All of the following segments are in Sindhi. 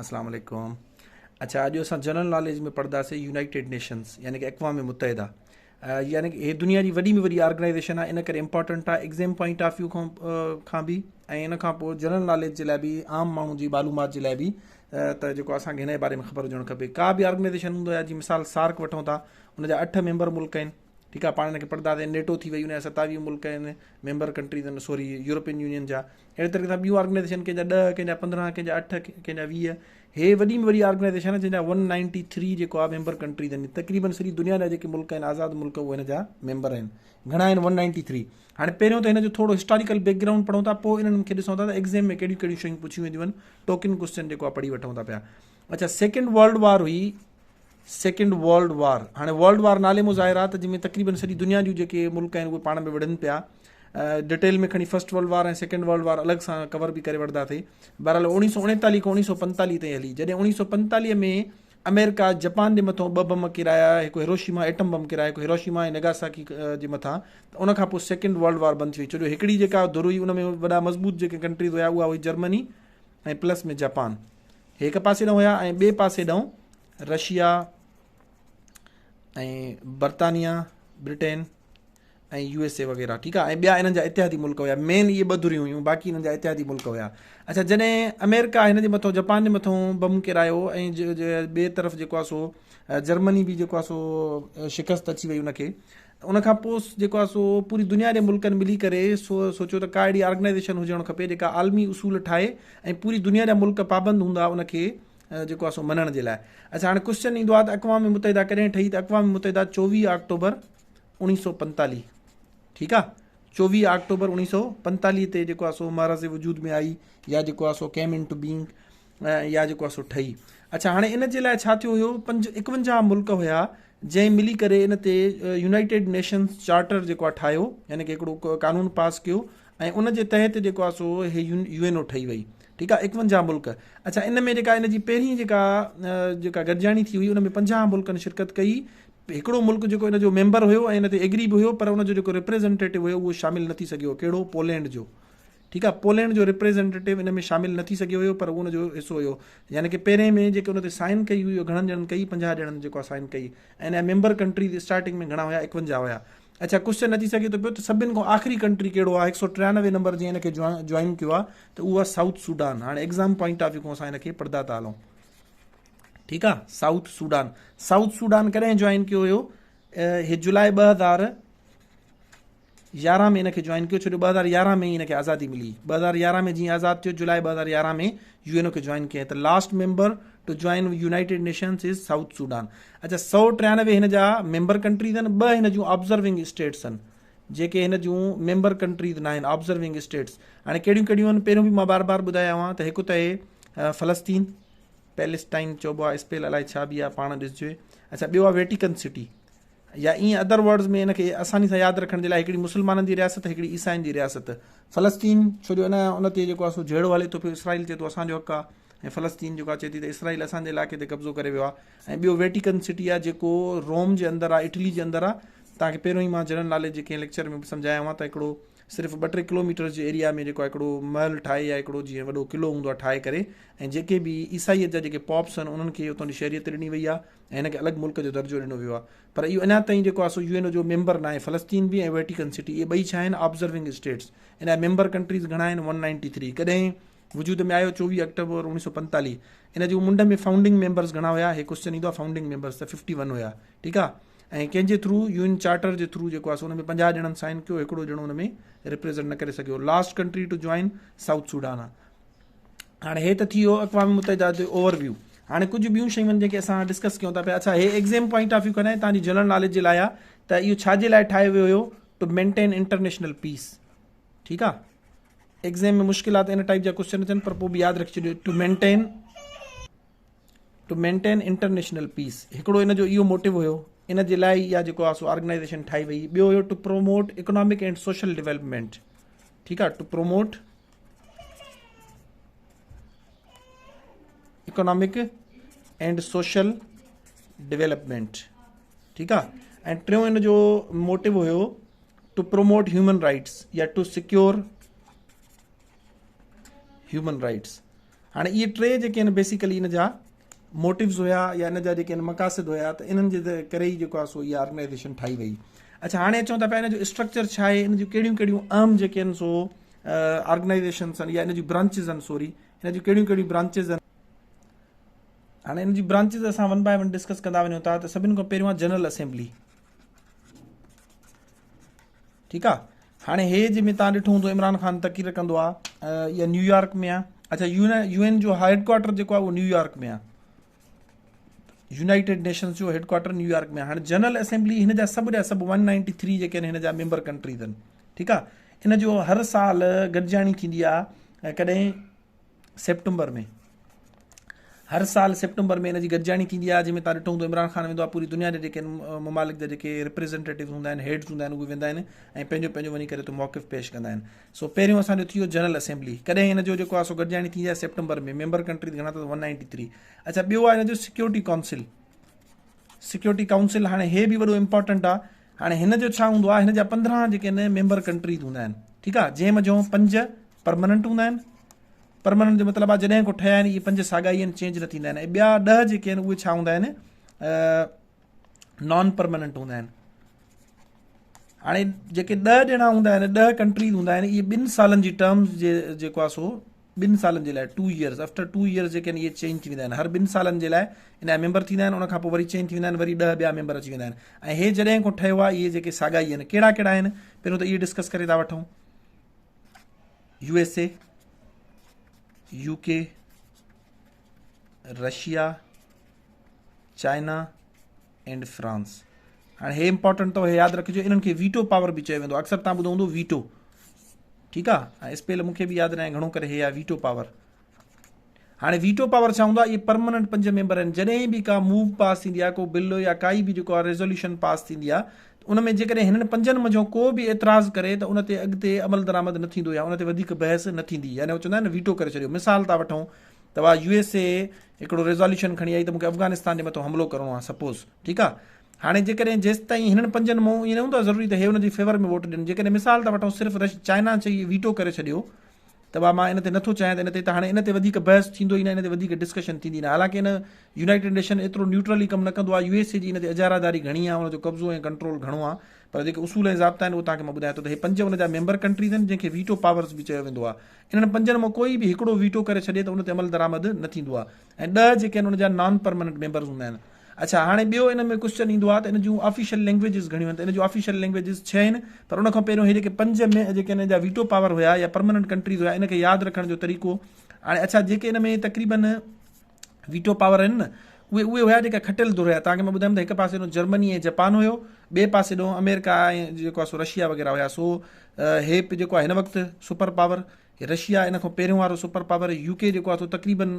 اسلام عليڪم اڇا اڄ اسان جنرل ناليج ۾ پڙهنداسين يونائيٽيڊ نيشنز يعني کہ اقوام متحده يعني کہ هي دنيا جي وڏي ۾ وڏي آرگنائزيشن آهي ان ڪري امپورٽنٽ آهي ايگزام پوائنٽ آف ويو کان کان به ۽ ان کان پوء جنرل ناليج جي لاء به عام ماڻهو جي معلومات جي لاء به ته جيڪو اسان کي هن جي باري ۾ خبر هجڻ کپي ڪا به آرگنائزيشن هوندو آهي جي مثال سارڪ وٺون ٿا ان جا اٺ ميمبر ملڪ آهن ٺيڪ آ پاڻ ان کي پڙهنداسين نيٽو ٿي وئي ان جا 27 ملڪ آهن ميمبر ڪنٽريز آهن سوري يورپين يونين جا اهڙي طريقي سان ٻيون آرگنائزيشن ڪنهن جا 10 ڪنهن جا 15 ڪنهن جا 8 ڪنهن جا 20 هي وڏي ۾ وڏي آرگنائزيشن آهي جنهن جا 193 جيڪو آهي ميمبر ڪنٽريز آهن تقريبن سڄي دنيا جا جيڪي ملڪ آهن آزاد ملڪ اهي هن جا ميمبر آهن گهڻا آهن 193 هاڻي پهريون ته هن جو ٿورو هسٽاريڪل بيڪ گرائونڊ پڙهون ٿا پوء انهن کي ڏسون ٿا ته ايگزام ۾ ڪهڙيون ڪهڙيون شيون پڇيون وينديون آهن ٽوڪن ڪوسچن جيڪو آهي پڙهي وٺون ٿا پيا اڇا سيڪنڊ ورلڊ وار هئي سيڪنڊ ورلڊ وار هاڻي ورلڊ وار نالي مون ظاهر آهي ته جنهن ۾ تقريبن سڄي دنيا جون جيڪي ملڪ آهن اهي پاڻ ۾ وڙهن پيا ڊيٽيل ۾ کڻي first world war ۽ second world war الڳ سان ڪور به ڪري وٺنداسين بهرحال 1939 کان 1945 تائين هلي جڏهن 1945 ۾ آمريڪا جپان جي مٿان ٻه بم ڪيرايا هڪ هيروشيما ايٽم بم ڪيرايو هڪ هيروشيما ۽ نگاساڪي جي مٿان ته ان کان پوء سيڪنڊ ورلڊ وار بند ٿي وئي ڇو جو هڪڙي جيڪا ڌر هئي ان ۾ وڏا مضبوط جيڪي ڪنٽريز هيا اها هئي جرمني ۽ پلس ۾ جاپان هڪ پاسي ڏانهن هيا ۽ ٻئي پاسي ڏانهن رشيا ۽ برطانيا برٽين ۽ يو ايس اي وغيره ٺيڪ آ ۽ ٻيا انهن جا اتحادي ملڪ هيا مين اهي ٻه ڌريون هيون باقي انهن جا اتحادي ملڪ هيا اڇا جڏهن آمريڪا هن جي مٿو جاپان جي مٿو بم ڪيرايو ۽ ٻئي طرف جيڪو آ سو جرمني به جيڪو آ سو شڪست اچي وئي ان کي ان کان پوء جيڪو آهي سو پوري دنيا جي ملڪن ملي ڪري سو سوچيو ته ڪا اهڙي آرگنائيزيشن هجڻ کپي جيڪا عالمي اصول ٺاهي ۽ پوري دنيا جا ملڪ پابند هوندا ان کي جيڪو آهي سو مڃڻ جي لاء اڇا هاڻي ڪوشچن ايندو آهي ته اقوام متحده ڪڏهن ٺهي ته اقوام متحده 24 آڪٽوبر 1945 ٺيڪ آهي 24 آڪٽوبر 1945 تي جيڪو آهي سو معرض وجود ۾ آئي يا جيڪو آهي سو ڪيم ان ٽو بينگ يا جيڪو آهي سو ٺهي. اڇا هاڻي ان جي لاء ڇا ٿيو هيو پنج 51 ملڪ هيا جنهن ملي ڪري ان تي يونائيٽيڊ نيشنز چارٽر جيڪو آهي ٺاهيو يعني ڪي هڪڙو قانون پاس ڪيو ۽ ان جي تحت جيڪو آهي سو هي يو اين او ٺهي وئي ٺيڪ آهي 51 ملڪ اڇا ان ۾ جيڪا ان جي پهرين جيڪا جيڪا گڏجاڻي ٿي هئي ان ۾ 50 ملڪن شرڪت ڪئي هڪڙو ملڪ جيڪو ان جو ميمبر هيو ۽ ان تي ايگري به هيو پر ان جو جيڪو ريپريزنٽيٽو هيو اهو شامل نه ٿي سگهيو ڪهڙو پولينڊ جو ٺيڪ آ پولينڊ جو ريپريزنٽيٽو ان ۾ شامل نه ٿي سگهيو هيو پر اهو ان جو حصو هيو يعني ڪي پهرين ۾ جيڪي ان تي سائن ڪئي هئي اهو گهڻن ڄڻن ڪئي 50 ڄڻن جيڪو آ سائن ڪئي ۽ ان جا ميمبر ڪنٽريز اسٽارٽنگ ۾ گهڻا هيا 51 هيا اڇا ڪوسچن اچي سگهي ٿو پيو ته سڀن کان آخري ڪنٽري ڪهڙو آ 193 نمبر جنهن ان کي جوائن ڪيو آ ته اهو آ سائوٿ سوڊان هاڻي ايگزام پوائنٽ آف ويو کان اسان ان کي پڙهندا ٿا هلون ٺيڪ آ سائوٿ سوڊان سائوٿ سوڊان ڪڏهن جوائن ڪيو هيو هي جولاء 2000 يارهن ۾ ان کي جوائن ڪيو ڇو جو 2011 ۾ ئي ان کي آزادي ملي 2011 ۾ جيئن آزاد ٿيو جولاء 2011 ۾ يو اين او کي جوائن ڪيائين ته last member to join United Nations is South Sudan اچا 193 هن جا ميمبر ڪنٽريز آهن ٻه هن جون آبزرونگ اسٽيٽس آهن جيڪي هن جون ميمبر ڪنٽريز نه آهن آبزرونگ اسٽيٽس هاڻي ڪهڙيون ڪهڙيون آهن پهريون به مان بار بار ٻڌايا هئا ته هڪ ته اهي فلسطين پيلسٽائن چئبو آهي اسپيل الائي ڇا به آهي پاڻ ڏسجي اچا ٻيو آهي ويٽيڪن سٽي يا ائين ادر ورڊز ۾ ان کي آساني سان ياد رکڻ جي لاء هڪڙي مسلمانن جي رياست هڪڙي عيسائين جي رياست فلسطين ڇو جو ان ان تي جيڪو آهي سو جهيڙو هلي ٿو پيو اسرائيل چئي ٿو اسان جو حق آهي ۽ فلسطين جيڪو آهي چئي ٿي ته اسرائيل اسان جي علائقي تي قبضو ڪري ويو آهي ۽ ٻيو ويٽيڪن سٽي آهي جيڪو روم جي اندر آهي اٽلي جي اندر آهي توهان کي پهريون ئي مان جنرل ناليج جي ڪنهن ليڪچر ۾ به سمجهايو آهي ته هڪڙو صرف ٻه ٽي ڪلوميٽرز جي ايريا ۾ جيڪو هڪڙو محل ٺاهي يا هڪڙو جيئن وڏو قلعو هوندو آهي ٺاهي ڪري ۽ جيڪي به عيسائيت جا جيڪي پاپس آهن انهن کي اتان جي شهريت ڏني وئي آهي ۽ هن کي الڳ ملڪ جو درجو ڏنو ويو آهي پر اهو اڃا تائين جيڪو آهي سو يو اين او جو ميمبر ناهي فلسطين به ۽ ويٽيڪن سٽي اهي ٻئي ڇا آهن آبزرونگ اسٽيٽس ان جا ميمبر ڪنٽريز گهڻا آهن 193 ڪڏهن وجود ۾ آيو 24 آڪٽوبر 1945 ان جي منڍ ۾ فائونڊنگ ميمبرز گهڻا هيا هي ڪوسچن ايندو آهي فائونڊنگ ميمبرز ته 51 هيا ٺيڪ آهي ۽ ڪنهن جي ٿرو يو اين چارٽر جي ٿرو جيڪو آهي سو ان ۾ 50 ڄڻن سائن ڪيو هڪڙو ڄڻو ان ۾ ريپريزنٽ نه ڪري سگهيو last country to join South Sudan آهي هاڻي هي ته ٿي ويو اقوام متحده جو اوور ويو هاڻي ڪجهه ٻيون شيون آهن جيڪي اسان ڊسڪس ڪيون ٿا پيا اڇا هي ايگزام پوائنٽ آف ويو کان ناهي توهان جي جنرل ناليج جي لاء آهي ته اهو ڇا جي لاء ٺاهيو ويو have to maintain international peace ٺيڪ آهي ايگزام ۾ مشڪل آهي ته ان ٽائپ جا ڪوشچن اچن پر پوء به ياد رکي ڇڏيو ٽو مينٽين انٽرنيشنل پيس هڪڙو ان جو اهو موٽو هيو ان جي لاء اها جيڪو آهي سو آرگنائزيشن ٺاهي وئي ٻيو هيو to promote economic and social development ٺيڪ آهي to promote economic and social development ٺيڪ آ ۽ ٽيون ان جو موٽو هيو ٽو پروموٽ هيومن رائٽس يا ٽو سيڪيور هيومن رائٽس. هاڻي اهي ٽي جيڪي آهن بيسيڪلي ان جا موٽوز هيا يا ان جا جيڪي آهن مقاصد هيا ته انهن جي ڪري ئي جيڪو آهي سو اها آرگنائيزيشن ٺاهي وئي. اڇا هاڻي اچون ٿا پيا ان جو اسٽرڪچر ڇا آهي ان جون ڪهڙيون ڪهڙيون اهم جيڪي آهن سو آرگنائيزيشنس آهن يا ان جون برانچز آهن سوري ان جون ڪهڙيون ڪهڙيون برانچز آهن. هاڻي ان جي برانچز اسان ون باء ون ڊسڪس ڪندا وڃون ٿا ته سڀني کان پهريون آهي جنرل اسيمبلي. ٺيڪ آ هاڻي هي جي ۾ تان ڏٺو هوندو عمران خان تقرير ڪندو آ يا نيويارڪ ۾ آ اچھا يو اين جو هيڊ ڪوارٽر جيڪو آ اهو نيويارڪ ۾ آ يونائيٽيڊ نيشنز جو هيڊ ڪوارٽر نيويارڪ ۾ هاڻي جنرل اسيمبلي هن جا سڀ جا سڀ 193 جيڪي آهن هن جا ميمبر ڪنٽريز آهن ٺيڪ آ ان جو هر سال گڏجاڻي ٿيندي آ ڪڏهن سيپٽمبر ۾ هر سال سيپٽمبر ۾ ان جي گڏجاڻي ٿيندي آهي جنهن ۾ تان ڏٺو هوندو عمران خان ويندو آهي پوري دنيا جا جيڪي ممالڪ جا جيڪي ريپريزنٽيٽو هوندا آهن هيڊز هوندا آهن اهي ويندا آهن ۽ پنهنجو پنهنجو وڃي ڪري اتي موقف پيش ڪندا آهن سو پهريون اسان جو ٿي ويو جنرل اسيمبلي ڪڏهن ان جو جيڪو آهي سو گڏجاڻي ٿيندي آهي سيپٽمبر ۾ ميمبر ڪنٽريز گهڻا اٿس 193 اچھا ٻيو آهي ان جو سيڪيورٽي ڪائونسل سيڪيورٽي ڪائونسل هاڻي هي به وڏو امپورٽنٽ آهي هاڻي هن جو ڇا هوندو آهي هن جا 15 جيڪي آهن ميمبر ڪنٽريز هوندا آهن ٺيڪ آهي جنهن منجهون پنج پرماننٽ هوندا آهن پرماننٽ جو مطلب آهي جڏهن کان ٺهيا آهن اهي پنج ساڳا ئي آهن چينج نه ٿيندا آهن ۽ ٻيا ڏهه جيڪي آهن اهي ڇا هوندا آهن نان پرماننٽ هوندا آهن هاڻي جيڪي ڏهه ڄڻا هوندا آهن ڏهه ڪنٽريز هوندا آهن اهي ٻن سالن جي ٽرمز جي جيڪو آهي سو ٻن سالن جي لاء 2 ايئرز آفٽر 2 ايئرز جيڪي آهن اهي چينج ٿي ويندا آهن هر ٻن سالن جي لاء ان جا ميمبر ٿيندا آهن ان کان پوء وري چينج ٿي ويندا آهن وري ڏهه ٻيا ميمبر اچي ويندا آهن ۽ هي جڏهن کان ٺهيو آهي اهي جيڪي ساڳا ئي آهن ڪهڙا ڪهڙا آهن پهريون ته اهي ڊسڪس ڪري ٿا وٺون U S A, U K, Russia, China and France. هاڻي هي امپورٽنٽ اٿو هي ياد رکجو انهن کي ويٽو پاور به چيو ويندو اڪثر تان ٻڌو هوندو ويٽو ٺيڪ آ ۽ اسپيل مونکي به ياد ناهي گهڻو ڪري هي آ ويٽو پاور هاڻي ويٽو پاور ڇا هوندو آهي؟ اهي پرماننٽ پنج ميمبر آهن جڏهن به ڪا موو پاس ٿيندي آهي ڪو بل يا ڪائي به جيڪو آهي ريزوليوشن پاس ٿيندي آهي ته ان ۾ جيڪڏهن هنن پنجن منجهون ڪو به اعتراض ڪري ته ان تي اڳتي عمل درآمد نه ٿيندو يا ان تي وڌيڪ بحث نه ٿيندي يعني هو چوندا آهن ويٽو ڪري ڇڏيو مثال ٿا وٺون ته وا يو ايس اي هڪڙو ريزوليوشن کڻي آئي ته مونکي افغانستان جي مٿو حملو ڪرڻو آهي سپوز ٺيڪ آهي هاڻي جيڪڏهن جيستائين هنن پنجن مون ائين نه هوندو آهي ضروري ته هي ان جي فيور ۾ ووٽ ڏين جيڪڏهن مثال ٿا وٺون صرف رش چائنا چئي ويٽو ڪري ڇڏيو ته وا مان ان تي نٿو چاهيان ته ان تي ته هاڻي ان تي وڌيڪ بحث ٿيندو ئي نه ان تي وڌيڪ ڊسڪشن ٿيندي نه حالانڪه ان يونائيٽيڊ نيشن ايترو نيوٽرلي ڪم نه ڪندو آهي يو ايس اي جي ان تي اجاره داري گهڻي آهي ان جو قبضو ۽ ڪنٽرول گهڻو آهي پر جيڪي اصول ۽ ضابطا آهن اهو توهان کي مان ٻڌايان ٿو ته هي پنج ان جا ميمبر ڪنٽريز آهن جنهن کي ويٽو پاورز به چيو ويندو آهي انهن پنجن مان ڪوئي به هڪڙو ويٽو ڪري ڇڏي ته ان تي عمل درآمد نه ٿيندو آهي ۽ ڏهه جيڪي آهن ان جا نان پرماننٽ ميمبرز هوندا آهن اڇا هاڻي ٻيو ان ۾ ڪوسچن ايندو آهي ته ان جون آفيشل لينگويجز گهڻيون آهن ته ان جون آفيشل لينگويجز ڇهه آهن پر ان کان پهريون هي جيڪي پنج ۾ جيڪي ان جا ويٽو پاور هيا يا پرماننٽ ڪنٽريز هيا ان کي ياد رکڻ جو طريقو هاڻي اڇا جيڪي ان ۾ تقريبن ويٽو پاور آهن نه اهي اهي هيا جيڪا کٽيل ڌر هيا تان کي مان ٻڌايم ته هڪ پاسي ڏو جرمني ۽ جپان هيو ٻئي پاسي ڏو آمريڪا ۽ جيڪو آهي سو رشيا وغيره هيا سو هي جيڪو آهي هن وقت سپر پاور هي رشيا ان کان پهريون وارو سپر پاور يو ڪي جيڪو آهي سو تقريبن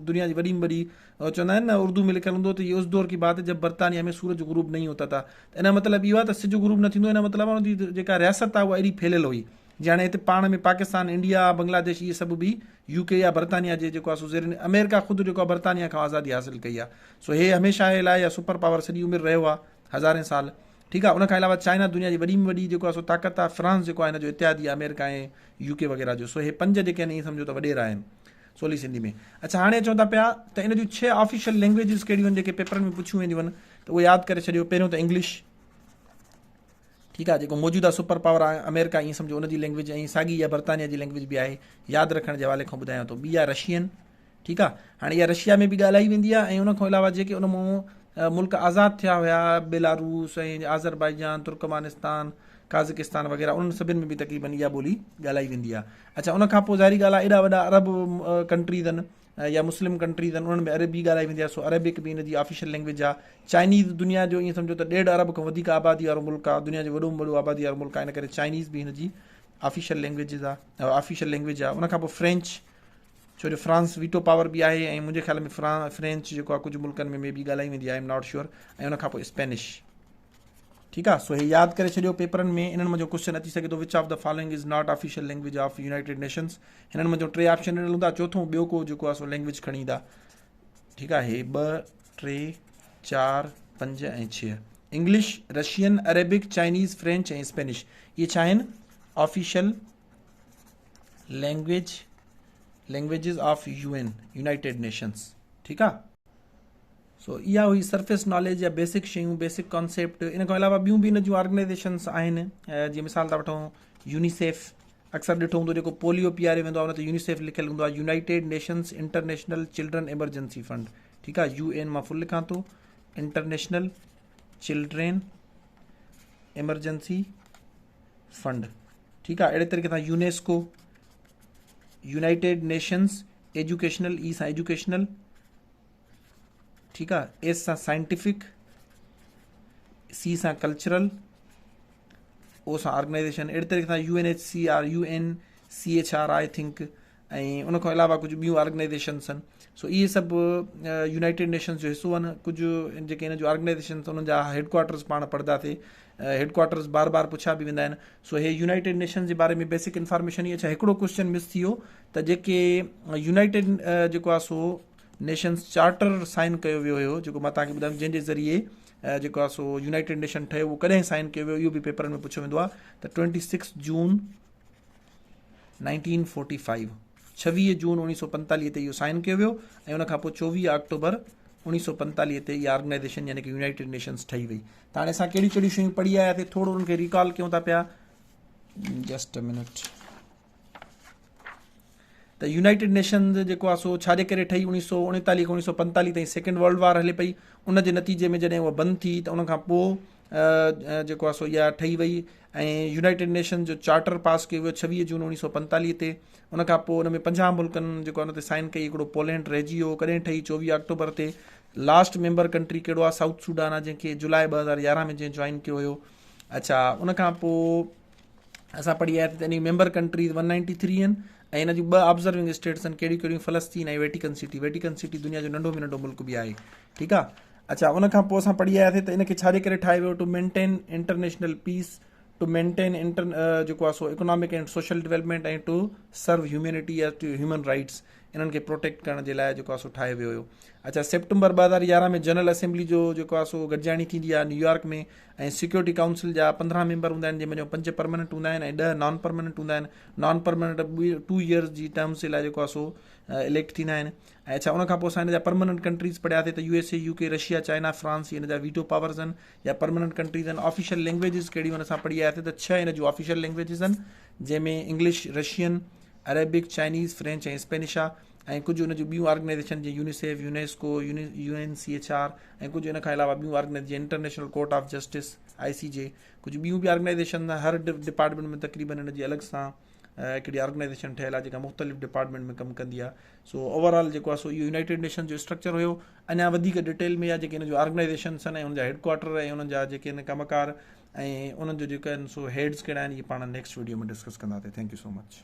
دنيا جي وڏي ۾ وڏي چوندا آهن نه اردو ۾ لکيل هوندو ته یہ اس دور ڪي بات جب برطانيا ۾ سورج غروب نہیں ہوتا تھا ته ان جو مطلب اهو آهي ته سج غروب نه ٿيندو ان جو مطلب آهي ان جي جيڪا رياست آهي اها ايڏي ڦهليل هئي جي هاڻي هتي پاڻ ۾ پاڪستان انڊيا بنگلاديش اهي سڀ به يو ڪي يا برطانيا جي جيڪو آهي سو زير آمريڪا خود جيڪو آهي برطانيا کان آزادي حاصل ڪئي آهي سو هي هميشه جي لاء يا سپر پاور سڄي عمر رهيو آهي هزارين سال ٺيڪ آ ان کان علاوه چائنا دنيا جي وڏي ۾ وڏي جيڪو آ سو طاقت آ فرانس جيڪو آ هن جو اتحادي آ آمريڪا ۽ يو ڪي وغيره جو سو هي پنج جيڪي آهن ائين سمجهو ته وڏيرا آهن سولي سنڌي ۾ اڇا هاڻي اچون ٿا پيا ته ان جون ڇهه آفيشل لينگويجز ڪهڙيون آهن جيڪي پيپرن ۾ پڇيون وينديون آهن ته اهي ياد ڪري ڇڏيو پهريون ته انگلش ٺيڪ آ جيڪو موجوده سپر پاور آ آمريڪا ائين سمجهو ان جي لينگويج ۽ ساڳي اها برطانيا جي لينگويج به آهي ياد رکڻ جي حوالي کان ٻڌايان ٿو ٻي آ رشين ٺيڪ آ هاڻي اها رشيا ۾ به ڳالهائي ويندي آ ۽ ان کان علاوه جيڪي ان مون ملڪ آزاد ٿيا هيا بيلاروس ۽ آذربائيجان ترڪمانستان قازقستان وغيره انهن سڀن ۾ به تقريبن اها ٻولي ڳالهائي ويندي آ اڇا ان کان پوء ظاهري ڳالهه آ ايڏا وڏا عرب ڪنٽريز آهن يا مسلم ڪنٽريز آهن انهن ۾ عربي ڳالهائي ويندي آ سو عربڪ به ان جي آفيشل لينگويج آ چائنيز دنيا جو ائين سمجهو ته ڏيڍ ارب کان وڌيڪ آبادي وارو ملڪ آ دنيا جو وڏو ۾ وڏو آبادي وارو ملڪ آ ان ڪري چائنيز به هن جي آفيشل لينگويجز آ آفيشل لينگويج آ ان کان پوء فرينچ ڇو جو فرانس ويٽو پاور به آهي ۽ منهنجي خيال ۾ فرينچ جيڪو آهي ڪجهه ملڪن ۾ مي بي ڳالهائي ويندي آهي ايم not sure ۽ ان کان پوء اسپينش ٺيڪ آهي سو هي ياد ڪري ڇڏيو پيپرن ۾ انهن منجهو ڪوشچن اچي سگهي ٿو which of the following is not official language of United Nations هنن منجهو ٽي آپشن ڏنل هوندا چوٿون ٻيو ڪو جيڪو آهي سو لينگويج کڻي ايندا ٺيڪ آهي هي ٻه ٽي چار پنج ۽ ڇهه English Russian Arabic Chinese French ۽ Spanish اهي ڇا آهن official language Languages of U N United Nations ٺيڪ آ. سو اها هئي سرفيس ناليج يا بيسڪ شيون بيسڪ ڪانسيپٽ ان کان علاوه ٻيون به ان جون آرگنائزيشنس آهن جيئن مثال ٿا وٺون يونيسيف اڪثر ڏٺو هوندو جيڪو پوليو پياريو ويندو آهي ان تي يونيسيف لکيل هوندو آهي United Nations International Children Emergency Fund ٺيڪ آهي يو اين مان فل لکان ٿو انٽرنيشنل چلڊرين ايمرجنسي فنڊ ٺيڪ آهي اهڙي طريقي سان UNESCO United Nations educational اي سان ايجوڪيشنل ٺيڪ آ ايس سان سائنٽيفڪ سي سان ڪلچرل او سان آرگنائزيشن اهڙي طريقي سان U N H C R U N C H R I think ۽ ان کان علاوه ڪجهه ٻيون آرگنائزيشنس آهن سو اهي سڀ يونائيٽيڊ نيشنز جو حصو آهن ڪجهه جيڪي ان جون آرگنائزيشنس انهن جا هيڊ ڪوارٽرز پاڻ پڙهنداسي هيڊ ڪوارٽرز بار بار پڇيا به ويندا آهن سو هي يونائيٽيڊ نيشنز جي باري ۾ بيسڪ انفارميشن هي اڇا هڪڙو ڪوشچن مس ٿي ويو ته جيڪي يونائيٽيڊ جيڪو آهي سو نيشنز چارٽر سائن ڪيو ويو هيو جيڪو مان توهان کي ٻڌايم جنهن جي ذريعي جيڪو آهي سو يونائيٽيڊ نيشن ٺهيو اهو ڪڏهن سائن ڪيو ويو اهو به پيپرن ۾ پڇيو ويندو آهي ته 26 جون 1945 ڇويهه جون 1945 تي اهو سائن ڪيو ويو ۽ ان کان پوء 24 آڪٽوبر 1945 تي اها آرگنائزيشن يعني کہ يونائيٽيڊ نيشنز ٺهي وئي ته هاڻي اسان ڪهڙيون ڪهڙيون شيون پڙهي آياسي ٿورو ان کي ريڪال ڪيون ٿا پيا جسٽ ا منٽ ته يونائيٽيڊ نيشنز جيڪو آهي سو ڇا جي ڪري ٺهي 1939 کان 1945 تائين سيڪنڊ ورلڊ وار هلي پئي ان جي نتيجي ۾ جڏهن اها بند ٿي ته ان کان پوء جيڪو آهي سو اها ٺهي وئي ۽ يونائيٽيڊ نيشن جو چارٽر پاس ڪيو ويو 26 جون 1945 تي ان کان پوء ان ۾ 50 ملڪن جيڪو ان تي سائن ڪئي هڪڙو پولينڊ رهجي ويو ڪڏهن ٺهي 24 آڪٽوبر تي لاسٽ ميمبر ڪنٽري ڪهڙو آهي سائوٿ سوڊان آهي جنهن کي جولاء 2011 ۾ جنهن جوائن ڪيو هيو اڇا ان کان پوء اسان پڙهي آيا ته ان جون ميمبر ڪنٽريز 193 آهن ۽ ان جون ٻه آبزروونگ اسٽيٽس آهن ڪهڙيون ڪهڙيون فلسطين ۽ ويٽيڪن سٽي ويٽيڪن سٽي دنيا جو ننڍو ۾ ننڍو ملڪ به آهي ٺيڪ آهي اڇا ان کان پوء اسان پڙهي آياسي ته ان کي ڇا جي ڪري ٺاهيو ويو to maintain international peace to maintain inter جيڪو آهي سو economic and social development ۽ to serve humanity يا ٽو هيومن رائٽس انهن کي پروٽيڪٽ ڪرڻ جي لاء جيڪو آهي سو ٺاهيو ويو هيو اڇا سيپٽمبر 2011 ۾ جنرل اسيمبلي جو جيڪو آهي سو گڏجاڻي ٿيندي آهي نيويارڪ ۾ ۽ سيڪيورٽي ڪائونسل جا 15 ميمبر هوندا آهن جنهن ۾ 5 پرماننٽ هوندا آهن ۽ 10 نان پرماننٽ هوندا آهن نان پرماننٽ 2 ايئرز جي ٽرمز جي لاء جيڪو آهي سو اليڪٽ ٿيندا آهن ۽ اڇا ان کان پوء اسان هن جا پرماننٽ ڪنٽريز پڙهياسي ته U S A U K Russia China France هن جا ويٽو پاورز آهن يا پرماننٽ ڪنٽريز آهن آفيشل لينگويجز ڪهڙيون آهن اسان پڙهي آياسي ته 6 هن جون آفيشل لينگويجز آهن جنهن ۾ English Russian Arabic, Chinese, French ۽ Spanish آ ۽ ڪجهه ان جون ٻيون آرگنائيزيشن جيئن UNICEF, UNESCO, U N C H R ۽ ڪجهه ان کان علاوه ٻيون آرگنائيزيشن جيئن International Court of Justice, I C J, ڪجهه ٻيون به آرگنائيزيشن هر ڊپارٽمينٽ ۾ تقريبن ان جي الڳ سان هڪڙي آرگنائيزيشن ٺهيل آ جيڪا مختلف ڊپارٽمينٽ ۾ ڪم ڪندي آ سو اوور آل جيڪو آ سو اهو يونائيٽيڊ نيشن جو اسٽرڪچر هيو اڃا وڌيڪ ڊيٽيل ۾ يا جيڪي ان جون آرگنائيزيشنس آهن ۽ ان جا هيڊ ڪوارٽر ۽ انهن جا جيڪي آهن ڪم ڪار ۽ انهن جو جيڪو آهن سو هيڊز ڪهڙا آهن اهي پاڻ نيڪسٽ ويڊيو ۾ ڊسڪس ڪنداسين thank you so much.